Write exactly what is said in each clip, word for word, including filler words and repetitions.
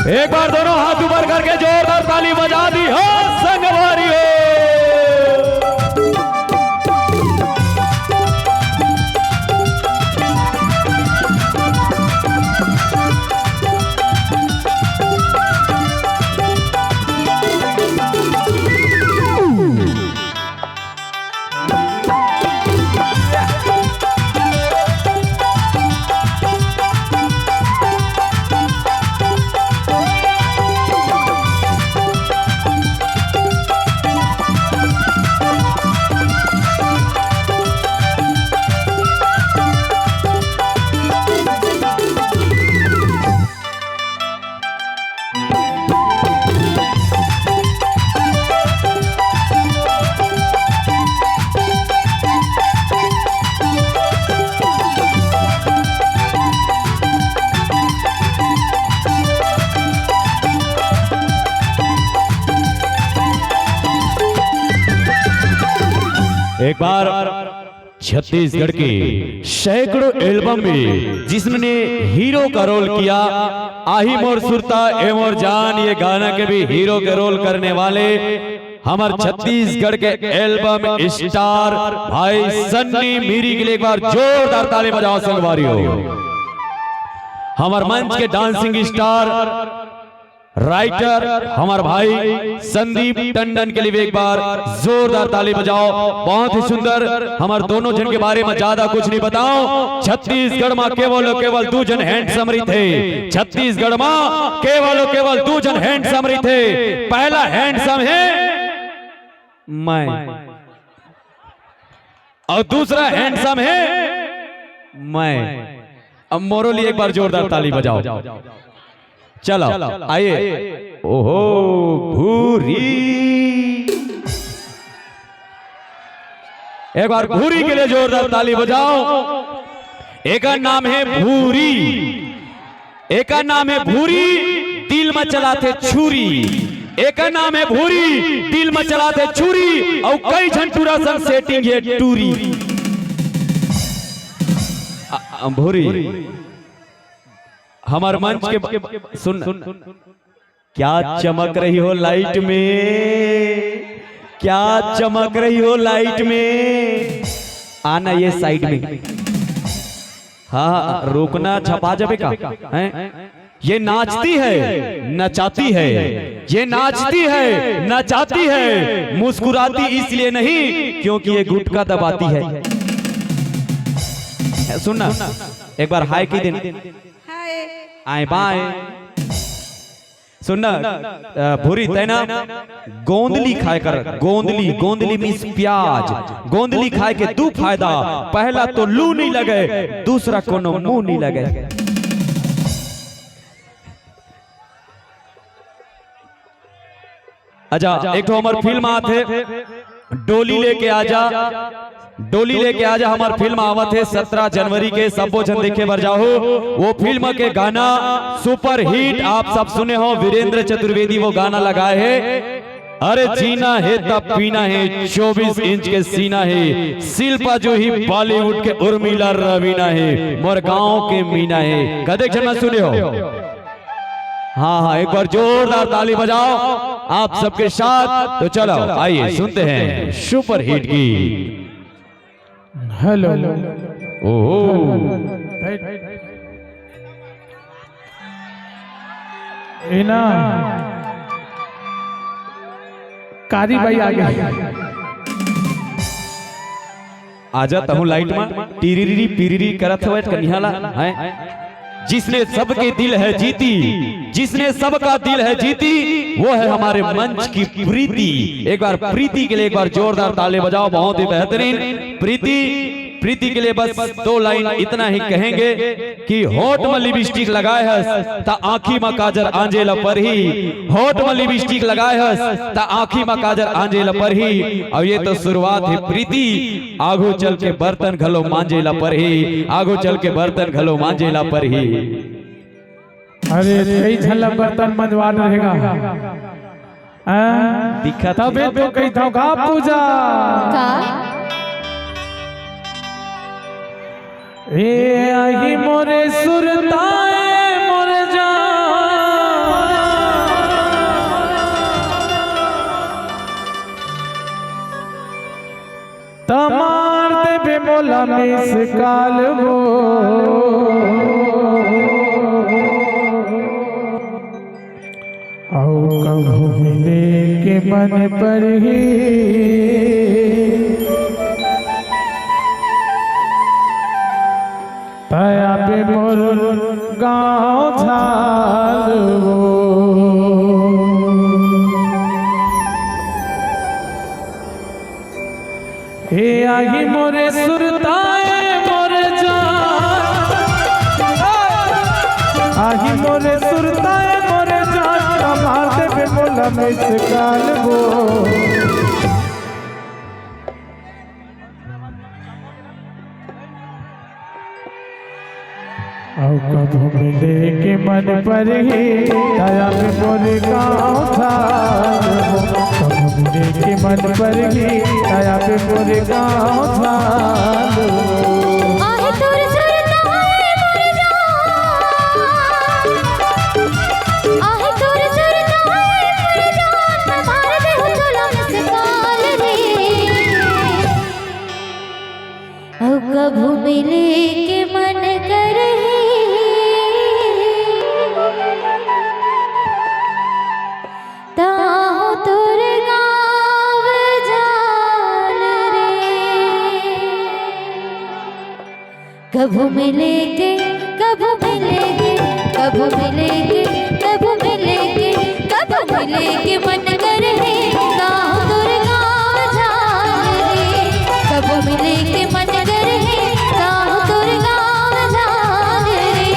एक बार दोनों हाथ ऊपर करके जोरदार ताली बजा दी हो संगवारी हो। एक बार छत्तीसगढ़ के सैकड़ों एल्बम में जिसने हीरो का रोल किया, आही मोर सुरता ए मोर जान, ये गाना के भी हीरो के रोल करने वाले हमर छत्तीसगढ़ के एल्बम स्टार भाई सन्नी मीरी के लिए एक बार जोरदार ताली बजाओ संगवारी हो। हमर मंच के डांसिंग स्टार राइटर हमर भाई संदीप टंडन के लिए भी एक बार जोरदार ताली बजाओ। बहुत ही सुंदर। हमर दोनों जन के बारे में ज्यादा कुछ नहीं बताओ। छत्तीसगढ़ में केवल और केवल दू जन हैंडसम रहिथे। छत्तीसगढ़ में केवल और केवल दू जन हैंडसम रहिथे। पहला हैंडसम है मैं और दूसरा हैंडसम है मैं। अब मोरो लिए एक बार जोरदार ताली बजाओ। चलो, आइए। ओहो, भूरी। एक बार भूरी के लिए जोरदार ताली बजाओ। एकर नाम है भूरी। एकर नाम है भूरी, दिल में चलाथे छुरी। एकर नाम है भूरी, दिल में चलाथे छुरी। और कई झन टूरा संग सेटिंग ये टूरी। आ, आ, भूरी, हमर मंच के ब-, सुन, क्या चमक रही हो लाइट में, क्या चमक रही हो लाइट में। आना ये साइड में। हाँ, हाँ, रोकना छपा जाबे का? हैं? ये नाचती है, नचाती है, ये नाचती है, नचाती है, मुस्कुराती इसलिए नहीं क्योंकि ये गुटखा दबाती है। सुनना, एक बार हाय की दिन। हाय। आए बाय। सुनना, अ, भूरी तैना गोंदली खाए कर, गोंदली, गोंदली मीन्स प्याज। गोंदली खाए के दू फायदा, पहला तो लू नहीं लगे, दूसरा कोनो मुंह नहीं लगे। अच्छा, एक ठो हमर फिल्म आत हे, डोली लेके आजा, डोली लेके आजा, हमर फिल्म आवत हे सत्रह जनवरी के, सबो झन देखे बर जाहू। वो फिल्म के गाना सुपर हिट आप सब सुने हो, वीरेंद्र चतुर्वेदी वो गाना लगाए हे, अरे जीना हे तब पीना हे, चौबीस इंच के सीना हे, शिल्पा जूही बॉलीवुड के उर्मिला रवीना हे, मोर गांव के मीना हे। कतेक झन सुने हो? हाँ, हाँ, एक बार जोरदार ताली बजाओ आप सबके साथ। तो चलो, आइए, सुनते हैं सुपर हिट की। हेलो। ओहो। ए ना, कारी भाई आ गए। आजा तहूँ लाइट में, टिरिरी पिरिरी करत हवय कनिहा ला, हैं? जिसने सबके दिल है जीती, जिसने सबका दिल है जीती, वो है हमारे मंच की प्रीति। एक बार प्रीति के लिए एक बार जोरदार ताली बजाओ, बहुत ही बेहतरीन। प्रीति, प्रीति के लिए बस दो लाइन इतना ही कहेंगे कि होठ में लिपस्टिक लगाए हस, त आँखी में काजर आंजे ला परही। होठ में लिपस्टिक लगाए हस, त आँखी में काजर आंजे ला परही। अउ ये तो शुरुआत हे प्रीति, आघू चल के बर्तन घलो मांजे ला परही, आघू चल के बर्तन घलो मांजे ला परही। अरे, कई झन ला बर्तन मंजवाना रहेगा। हाँ? दिखत तबे हे। तो कहिथंव का पूजा। का? ए आही मोरे सुरताए मोर जान। त मार देबे मोला मिस कॉल वो। अउ कभू मिले के मन परही, त आबे मोर गाँव झाल वो। ए आही मोरे सुरता ए मोरे जान, आही मोरे सुरता ए मोरे जान, त मार देबे मोला मिस कॉल वो। अउ कभू मिले के मन परही, त आबे मोरे गाँव झाल वो। कभू मिले के मन परही, त आबे मोरे गाँव झाल वो। आहे तोर सुरता ए मोर जान, आहे तोर सुरता ए मोर जान, मार देहूँ तोला मिस कॉल रे। अउ कभू मिले के मन करही, त आहूँ तोर गाँव झाल रे। कभू मिले के, कभू मिले के, कभू मिले के, कभू मिले के, कभू मिले के मन करही, त आहूँ तोर गाँव झाल रे। कभू मिले के मन करही, त आहूँ तोर गाँव झाल रे।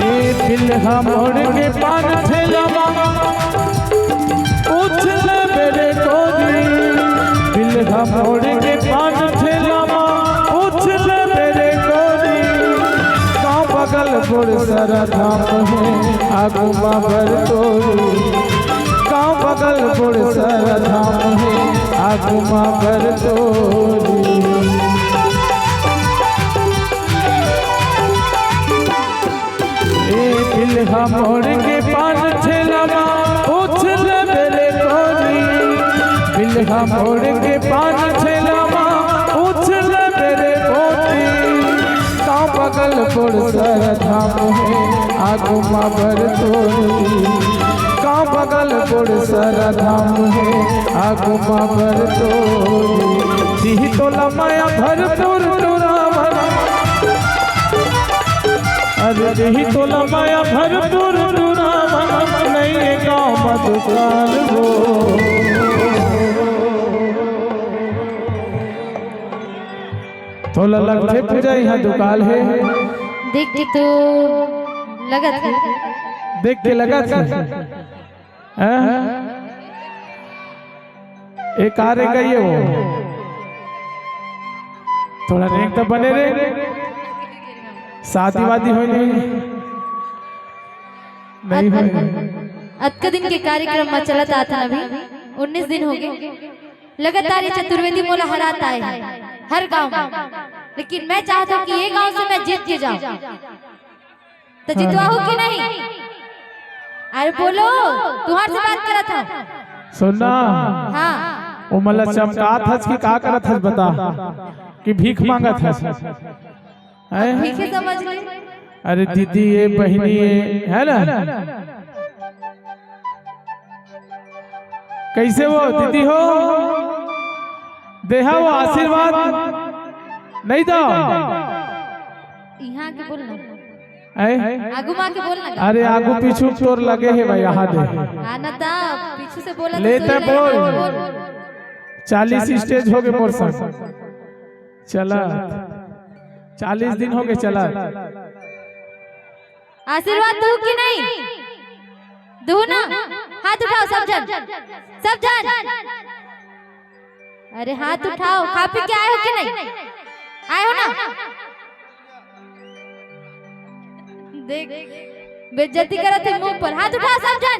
ए बिलहा मोड़ के पान ठेला मा, पूछ लेबे रे गोरी। बिलहा मोड़ के पान ठेला मा, पूछ लेबे रे गोरी। गाँव बगल गोड़सरा धाम हे, आगू मा बरतोरी। गाँव बगल गोड़सरा धाम हे, आगू मा बरतोरी। ए बिलहा मोड़ के पान ठेला मा, पूछ लेबे रे गोरी। बिलहा मोड़ के पान ठेला मा, पूछ लेबे रे गोरी। गाँव बगल गोड़सरा धाम हे, आगू मा बरतोरी। गाँव बगल गोड़सरा धाम हे, आगू मा बरतोरी। दिही तोला मया भरपूर टुरावन, अरे दिही तोला मया भरपूर टुरावन, नइ ए गाँव मा दुकाल वो। तोला लगथे पूजा इहाँ दुकाल हे? देख के तो लगत हे। देख के लगत हे? हैं? ए का रे गई हे वो? थोड़ा रेंग तो बने रे। शादी वादी होय नहीं? नहीं होय। अतका दिन के कार्यक्रम मा चलत आत हन अभी, उन्नीस दिन होगे। लगातार ये चतुर्वेदी मोला हरात आए हे, हर गांव में। लेकिन मैं चाहत हूँ कि ये गांव से मैं जीत के जाऊं। त जितवाहू कि नहीं? अरे बोलो, तुँहर से बात करत हँव। सुन ना। हाँ। ओ मन ला चमकात हस कि का करत हस बता, कि भीख मांगत हस? हैं? भीखे समझ ले। अरे दीदी ए, बहिनी ए, है ना? कइसे हो दीदी हो? देहा वो आशीर्वाद नहीं दो। इहाँ के बोल ना। हैं? आगू मा के बोल ना। अरे आगू पीछू तोर लगे हे भाई, यहाँ दे। आना ता, पीछू से बोला तो ले सुन ते ले। बोल। चालीस stage होगे मोर संग। चला। चालीस दिन होगे चला। आशीर्वाद दूँ कि नहीं? दूँ ना? हाथ उठाओ सब झन। सब झन। अरे हाथ उठाओ, खा पी के आए हो कि नहीं? आए हो ना? देख, बेइज्जती करत हे मुँह पर। हाथ उठाओ सब झन।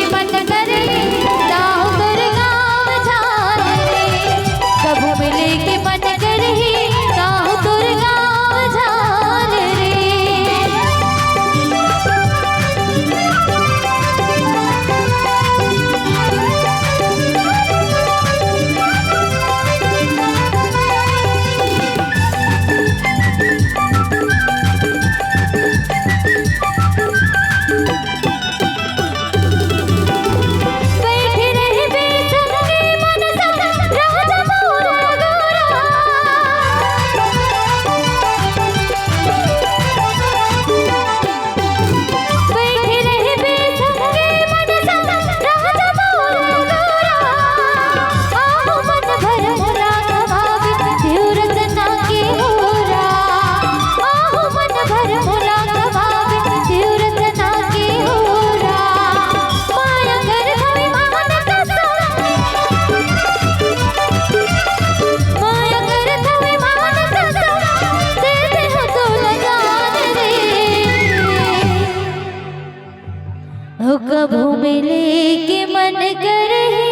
के मन करही, ताहू तोर गाँव झाल रे। कभू मिले के मन करही, ताहू तोर गाँव झाल रे। कभू मिले के मन करही,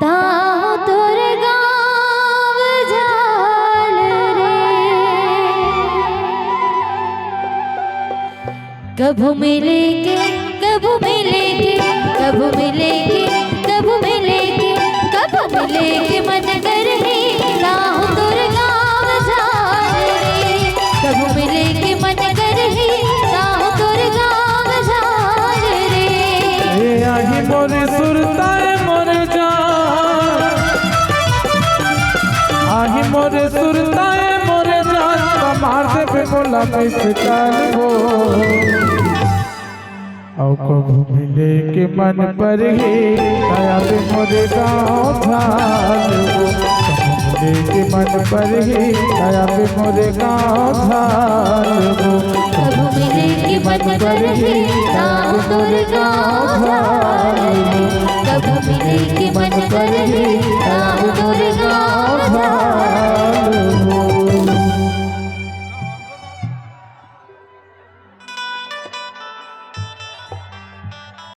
ताहू तोर गाँव झाल रे। कभू मिले के, कभू मिले के, कभू मिले के, कभू मिले के, कभू मिले के मन करही, ताहू तोर गाँव झाल रे। कभू मिले के मन करही, ताहू तोर गाँव झाल रे। ए आही मोरे सुरताए मोरे जान, आही मोरे सुरताए मोरे जान, मार देबे मोला मिस कॉल हो। अउ कभू मिले के मन परही, आबे मोरे गाँव झाल हो। कभू मिले के मन परही, आबे मोरे गाँव झाल हो। कभू मिले के मन परही, ताहू तोर गाँव झाल हो। कभू मिले के मन परही, ताहू तोर